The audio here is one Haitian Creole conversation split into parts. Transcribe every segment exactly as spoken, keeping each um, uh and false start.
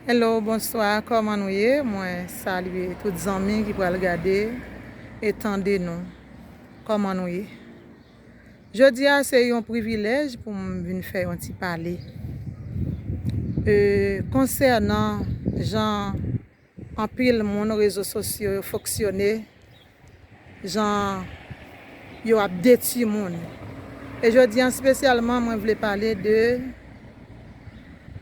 Hello, bonswa, kòman nou ye? Mwen salye tout zanmi ki pral gade e tande nou. Kòman nou ye? Jodi a, se yon privilèj pou m vin fè yon ti pale. E, konsènan jan anpil moun rezo sosyo yo fonksyone, jan yo ap detwi moun. E jodi a, espesyalman, mwen vle pale de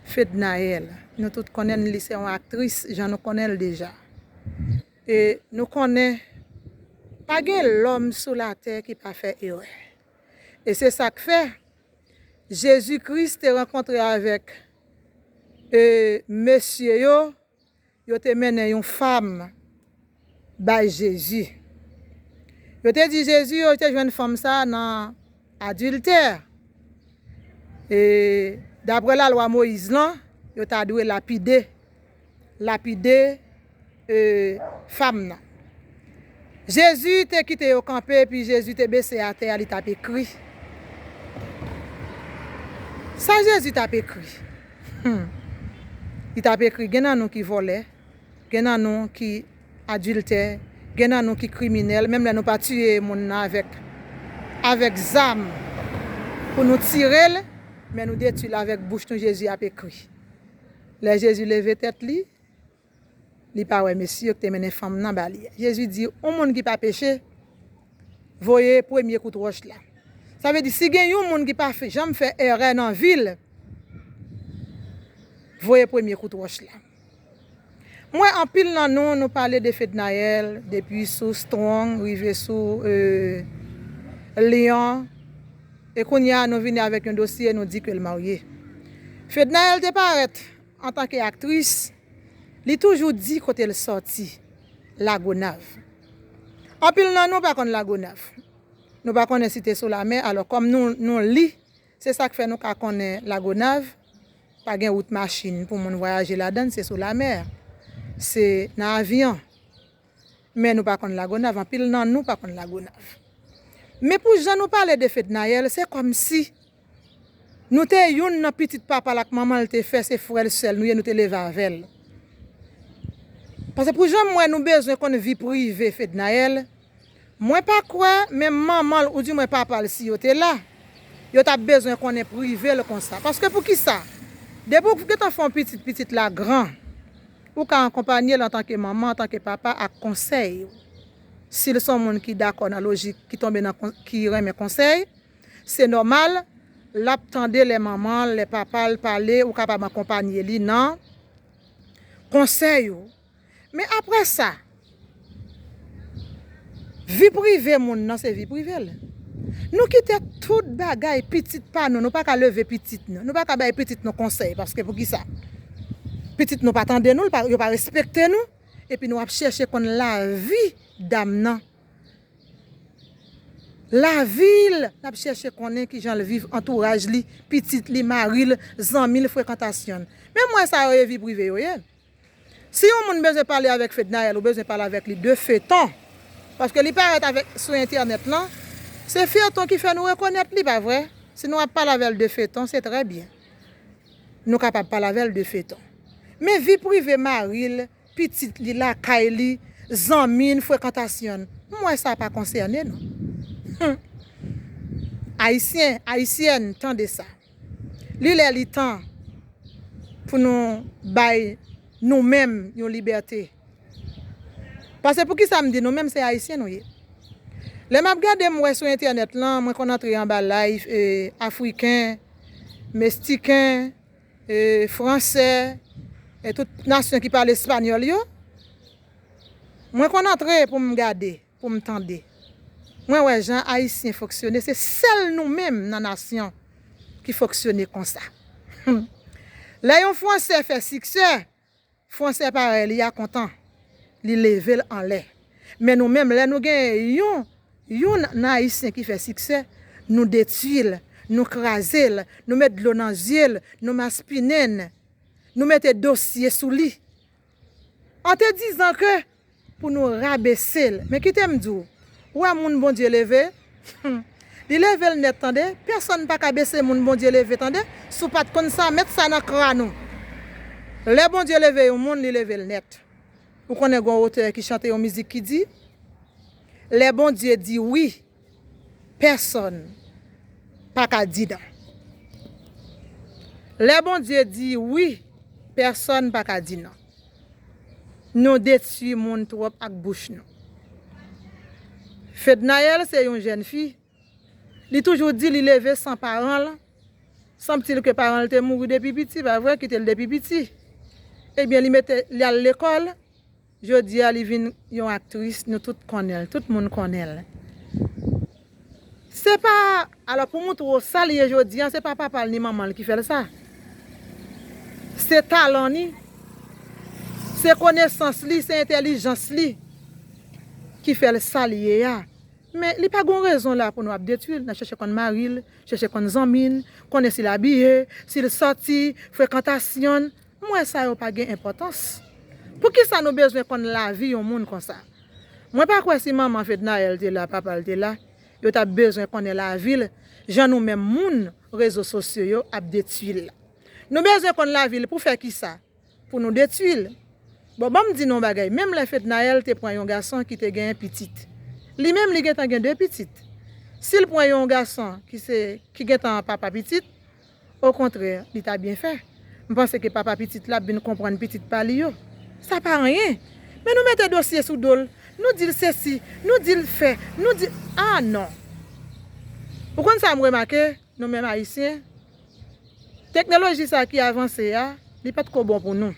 Fednaelle. Nou tout konnen li se yon aktris, jan nou konnen l deja. E nou konnen, pa gen lòm sou latè ki pa fè erè. E se sa k fè, Jezi Kris te rankontre avèk, e, mesye yo, yo te mennen yon fanm bay Jezi. Yo te di Jezi, yo te jwenn fanm sa a nan adiltè. E, daprè lalwa Moyiz lan, yo ta dwe lapide, lapide, e, fanm nan. Jezi te kite yo kanpe, epi Jezi te bese atè a, li t ap ekri. Sa Jezi t ap ekri? Hmm. Li t ap ekri, gen nan nou ki vòlè, gen nan nou ki adiltè, gen nan nou ki kriminèl, menm lè nou pa tiye moun nan avèk, avèk zam pou nou tire l, men nou detwi l avèk bouch nou, Jezi ap ekri. Lè Jezi leve tèt li, li pa wè mesye yo ki te mennen fanm nan ba li a. Jezi di, yon moun ki pa peche, voye premye kout wòch la. Sa vle di, si gen yon moun ki pa fè, janm fè erè nan vi l, voye premye kout wòch la. M wè anpil nan nou, nou pale de Fednaelle, depi sou Strong, rive sou, e, Lion. E kounye a, nou vini avèk yon dosye, nou di ke l marye. Fednaelle te parèt antanke aktris, li toujou di kote l sòti, Lagonav. Anpil nan nou pa konn Lagonav. Nou pa konnen Site sou Lamè, alò kòm nou, nou li, se sa k fè nou ka konnen Lagonav, pa gen wout machin pou moun vwayaje ladan l, se sou lamè. Se nan avyon. Men nou pa konn Lagonav, anpil nan nou pa konn Lagonav. Men pou jan nou pale de Fednaelle, se kòmsi nou te youn nan pitit papa l ak manman l te fè, se frè l sèl nou ye, nou te leve avè l. Paske pou jan m wè nou bezwen konn vi prive Fednaelle, mwen pa kwè menm manman l oudimwen papa l, si yo te la, yo t ap bezwen konnen prive l konsa. Paske poukisa? Depi w gentan fè yon pitit, pitit la gran, ou ka akonpanye l antanke manman, antanke papa ak konsèy. Si l se yon moun ki dakò nan lojik, ki tonbe nan kon-, ki renmen konsèy, se nòmal, l ap tande lè manman l, lè papa l pale, ou kapab akonpanye li nan konsèy ou. Men apre sa, vi prive moun nan se vi prive l. Nou kite tout bagay pitit pa nou, nou pa ka leve pitit nou, nou pa ka bay pitit nou konsèy, paske poukisa? Pitit nou pa tande nou, l pa, yo pa respekte nou, epi nou ap chèche konn lavi dam nan. Lavi l, n ap chèche konnen kijan l viv, antouraj li, pitit li, mari l, zanmi l, frekantasyon l. Men m wè sa yo ye vi prive yo ye. Si yon moun bezwen pale avèk Fednaelle, ou bezwen pale avèk li de feton. Paske li parèt avèk, sou entènèt lan, se feton ki fè nou rekonèt li, pa vre? Si nou ap pale avè l de feton, se trè byen. Nou kapab pale avè l de feton. Men vi prive mari l, pitit li, lakay li, zanmi l, frekantasyon l, m wè sa pa konsène nou. Hum. Ayisyen, Ayisyèn, tande sa. Li lè li tan pou nou bay nou menm yon libète. Paske poukisa m di nou menm, se Ayisyen nou ye. Lè m ap gade, m wè sou entènèt lan, mwen konn antre anba live, e, Afriken, Mestiken, e, Fransè, e tout nasyon ki pale espanyòl yo. Mwen konn antre pou m gade, pou m tande. Mwen wè jan Ayisyen fonksyone, se sèl nou menm nan nasyon ki fonksyone konsa. Lè yon Fransè fè siksè, Fransè parèy li a kontan, li leve l anlè. Men nou menm, lè nou gen yon, youn nan Ayisyen ki fè siksè, nou detwi l, nou kraze l, nou met dlo nan zye l, nou maspinen l, nou mete dosye sou li. An te dizan ke pou nou rabese l. Men kite m di w, ou wè moun Bondye leve, li leve l nèt, tande. Pèsonn pa ka bese moun Bondye leve, tande. Si w pa t konn sa, met sa nan kran ou. Lè Bondye leve yon moun, li leve l nèt. Ou konnen gon otè ki chante yon mizik ki di, lè Bondye di wi, pèsonn pa ka di non. Lè Bondye di wi, pèsonn pa ka di non. Nou detwi moun twòp ak bouch nou. Fednaelle se yon jèn fi. Li toujou di li leve san paran l. Sanble ke paran l te mouri depi piti, pa vre, kite l depi piti. Ebyen, li mete, li al lekòl. Jodi a, li vin yon aktris, nou tout konnen l, tout moun konnen l. Se pa, alò, pou moutre w sa l ye jodi a, se pa papa l ni manman l ki fè l sa. Se talan li, se konesans li, se entèlijans li ki fè l sa l ye a. Men li pa gon rezon la pou nou ap detwi l, n ap chèche konn mari l, chèche konn zanmi l, konnen si l abiye, si l sòti, frekantasyon l. M wè sa yo pa gen enpòtans. Poukisa nou bezwen konn lavi yon moun konsa? Mwen pa kwè si manman Fednaelle te la, papa l te la, yo t ap bezwen konnen lavi l, jan nou menm moun rezo sosyo yo ap detwi l la. Nou bezwen konn lavi l pou fè kisa? Pou nou detwi l. Bon, ban m di nou yon bagay. Menm lè Fednaelle te pran yon gason ki te genyen pitit, li menm li gentan gen de pitit. Si l pran yon gason ki se, ki gentan papa pitit, okontrè, li ta byen fè. M panse ke papa pitit la ap vin konprann pitit pa li yo. Sa pa anyen. Men nou mete dosye sou do l. Nou di l sesi, nou di l fè, nou di, ah non. Ou konn sa m remake? Nou menm Ayisyen, teknoloji sa ki avanse a, li potko bon pou nou.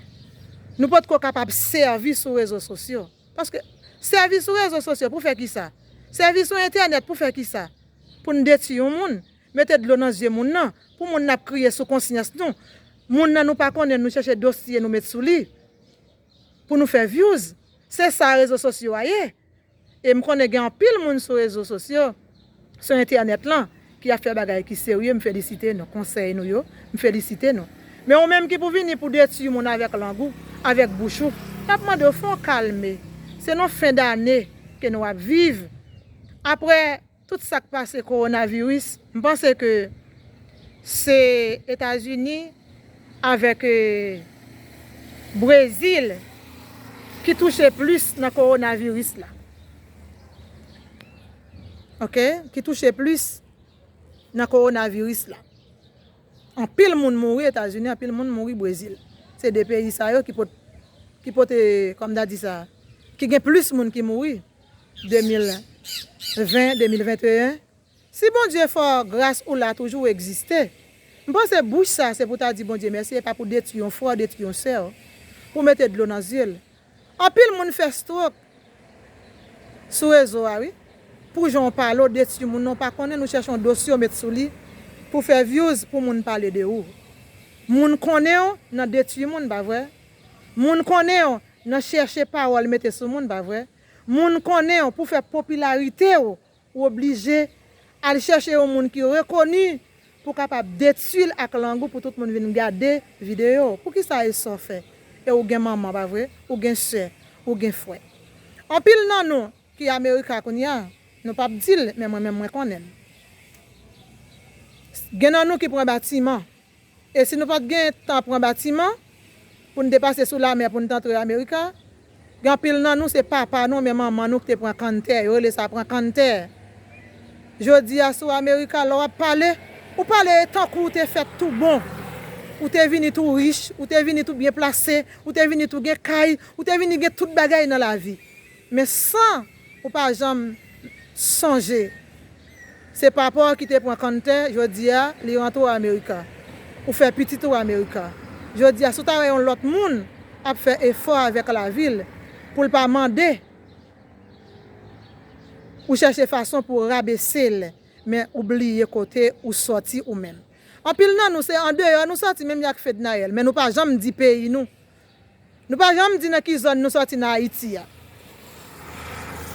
Nou potko kapab sèvi sou rezo sosyo. Paske sèvi sou rezo sosyo pou fè kisa? Sèvi sou entènèt pou fè kisa? Pou n detwi yon moun, mete dlo nan zye moun nan, pou moun nan ap kriye sou konsyans nou. Moun nan nou pa konnen, nou chèche dosye nou met sou li pou nou fè views. Se sa rezo sosyo a ye. E m konnen gen anpil moun sou rezo sosyo, sou entènèt lan, ki ap fè bagay ki serye, m felisite nou. Konsèy nou yo, m felisite nou. Men ou menm ki pou vini pou detwi moun avèk lang ou, avèk bouch ou, m ap mande w fè w kalme. Se nan fen dane ke nou ap viv. Apre tout sa k pase kowonaviris, m panse ke se Etazini avèk, eh, Brezil ki touche plis nan kowonaviris la. Oke? Ki touche plis nan kowonaviris la. Anpil moun mouri Etazini, anpil moun mouri Brezil. Se de peyi sa yo ki pot-, ki pote, kòm ta di sa, ki gen plis moun ki mouri de mil ven, de mil venteyen. Si Bondye fè w gras ou la toujou egziste, m panse bouch sa se pou ta di Bondye mèsi, e pa pou detwi yon frè w, detwi yon sè w, pou mete dlo nan zye l. Anpil moun fè stroke sou rezo a, wi. Pou jan w pale, w detwi moun nan, w pa konnen, nou chèche yon dosye w met sou li pou fè views, pou moun pale de ou. Moun konnen w nan detwi moun, pa vre? Moun konnen w nan chèche pawòl mete sou moun, pa vre? Moun konnen w pou fè popilarite w, ou oblije al chèche yon moun ki rekoni pou kapab detwi l ak lang ou pou tout moun vin gade videyo w. Poukisa e sa w fè? E ou gen manman, pa vre? Ou gen sè, ou gen frè. Anpil nan nou ki Amerika kounye a, nou p ap di l, men mwen menm mwen konnen l. Gen nan nou ki pran batiman. E si nou pa t gen tan pran batiman, pou n te pase sou lamè pou n t antre Amerika, gen anpil nan nou se papa nou oubyen manman nou ki te pran kanntè, yo rele sa pran kanntè. Jodi a, si w Amerika, lè w ap pale, ou pale tankou w te fèt tou bon. Ou te vini tou rich, ou te vini tou byen plase, ou te vini tou gen kay, ou te vini gen tout bagay nan lavi. Men san ou pa janm sonje, se papa w ki te pran kanntè, jodi a, li rantre w Amerika. Ou fè pitit ou Amerika. Jodi a, si w ta wè yon lòt moun ap fè efò avèk lavi l, pou l pa mande, ou chèche fason pou w rabese l, men ou bliye kote ou sòti ou menm. Anpil nan nou, se andeyò nou sòti, menm jan ak Fednaelle, men nou pa janm di peyi nou. Nou pa janm di nan ki zòn nou sòti nan Ayiti a.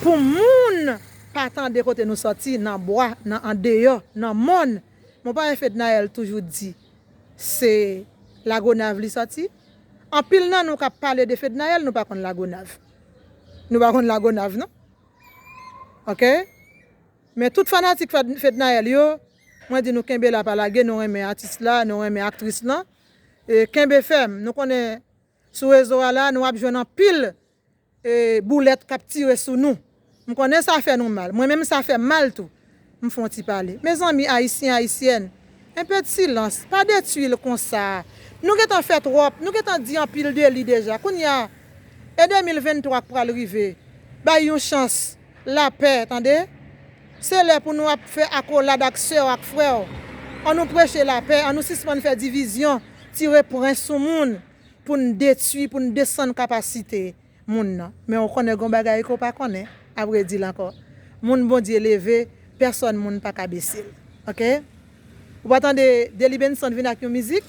Pou moun pa tande kote nou sòti, nan bwa, nan andeyò, nan mòn. Mon pare Fednaelle toujou di, se Lagonav li sòti. Anpil nan nou k ap pale de Fednaelle, nou pa konn Lagonav. Nou pa konn Lagonav, non. Oke? Men tout fanatik Fed-, Fednaelle yo, mwen di nou kenbe la pa lage, nou renmen atis la, nou renmen aktris lan. E kenbe fèm, nou konnen Sou rezo a la, nou ap jwenn anpil e, boulèt k ap tire sou nou. M konnen sa fè nou mal. Mwen menm, sa fè m mal tou. M fè yon ti pale. Mezanmi, Ayisyen, Ayisyèn, enpe de silans. Pa detwi l konsa. Nou gentan fè twòp. Nou gentan di anpil de li deja. Kounye a, e de mil venntwa k pral rive. Bay yon chans. Lapè, tande? Se lè pou nou ap fè akolad ak sè w, ak frè w. Ann nou preche lapè, ann nou sispann fè divizyon, tire pwen sou moun, pou n detwi, pou n desann kapasite moun nan. Men w konnen gen yon bagay ke w pa konnen, ap redi l ankò. Moun Bondye leve, pèsòn moun pa ka bese l. Oke? Ou pa tande Delly Benson vin ak yon mizik?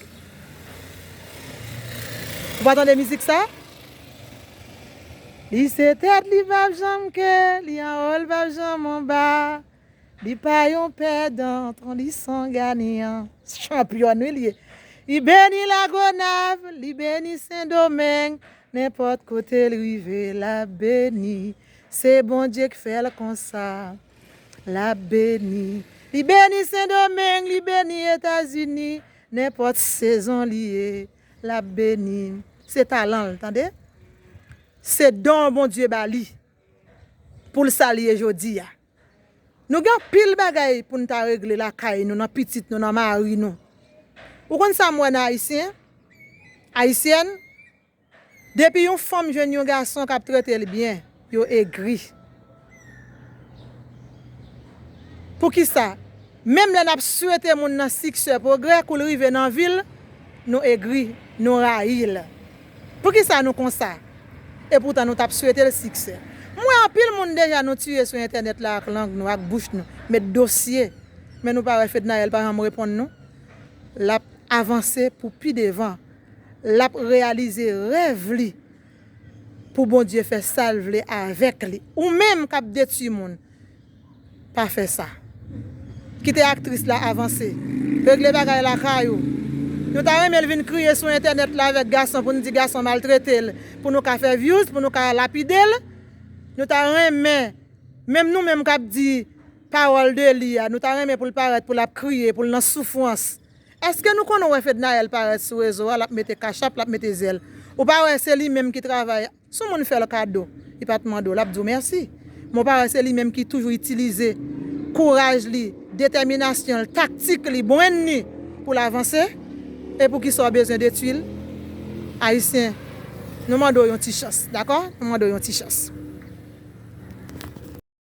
Ou pa tande mizik sa? Li se tèt, li p ap janm ke, li anwo, li p ap janm anba. Li pa yon pèdan, tan li s on ganyan. Chanpyon, wi, li ye. Li beni Lagonav, li beni Sendomeng, nenpòt kote l rive, l ap beni. Se Bondye k fè l konsa, l ap beni. Li beni Sendomeng, li beni Etazini, nenpòt sezon li ye, l ap beni. Se talan l, tande? Se don Bondye ba li pou l sa l ye jodi a. Nou gen anpil bagay pou n ta regle lakay nou, nan pitit nou, nan mari nou. Ou konn sa m wè nan Ayisyen? Ayisyèn? Depi yon fanm jwenn yon gason k ap trete l byen, yo egri. Poukisa? Menm lè n ap swete moun nan siksè, pwogrè, kou l rive nan vi l, nou egri, nou rayi l. Poukisa nou konsa? Epoutan nou t ap swete l siksè. M wè anpil moun deja nou tiye sou entènèt la ak lang nou, ak bouch nou, met dosye. Men nou pa wè Fednaelle pa janm reponn nou. L ap avanse pou pi devan. L ap reyalize rèv li pou Bondye fè sa l vle avèk li. Ou menm k ap detwi moun, pa fè sa. Kite aktris la avanse. Regle bagay lakay ou. Nou ta renmen l vin kriye sou entènèt la avèk gason pou n di gason maltrete l, pou nou ka fè views, pou nou ka lapide l. Nou ta renmen, menm nou menm k ap di pawòl de li a, nou ta renmen pou l parèt, pou l ap kriye, pou l nan soufrans. Èske nou konn wè Fednaelle parèt sou rezo a, l ap mete kachap, l ap mete zèl? Ou pa wè se li menm ki travay? Si yon moun fè l kado, li pa t mande w, l ap di w mèsi. Men w pa wè se li menm ki toujou itilize kouraj li, detèminasyon l, taktik li, brenn li pou l avanse? E poukisa w bezwen detwi l? Ayisyen, nou mande w yon ti chans, dakò? Nou mande w yon ti chans.